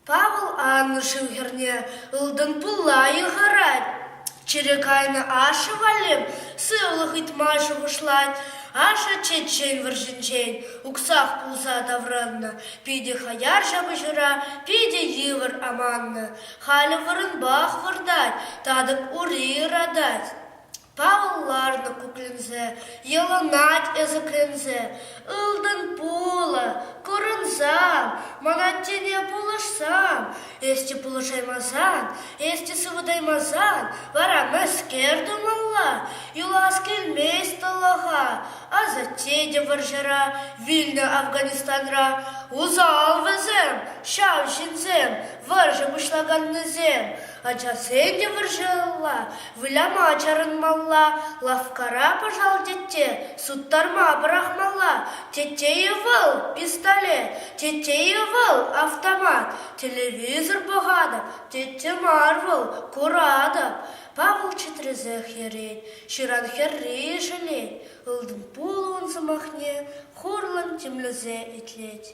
Павӑл аннӑ шыв хӗрне ылтӑн пулла йыхӑрать. Чире кайнӑ ашшӗ валли сывлӑх ыйтма шухӑшлать. Ашшӗ чечен вӑрҫинчен уксах пулса таврӑннӑ. Питӗ хаяр ҫапӑҫура питӗ йывӑр аманнӑ. Халӗ вырӑнпах выртать, татӑк ури ыратать. Павӑл ларнӑ кукленсе, йӑлӑнать ӗсӗкленсе. Ылтӑн пулӑ, курӑнсан, ман аттене пулӑшсан, эс те пулӑшаймасан, эс те сыватаймасан, вара мӗскер тумалла? Юлас килмест тӑлӑха. Асатте те вӑрҫӑра, вилнӗ Афганистанра. Усал вӗсем, ҫав ҫынсем, вӑрҫӑ пуҫлаканнисем. Ачасен те вӑрҫӑлла выляма чарӑнмалла, лавккара пӑшал тетте суттарма пӑрахмалла, тетте-и вӑл пистолет, тетте-и вӑл автомат, телевизор пӑхатӑп, тетте мар вӑл, куратӑп. Павӑл чӗтресех йӗрет, ҫыран хӗрри ишӗлет, ылтӑн пулӑ ун сӑмахне хурлӑн тимлесе итлет.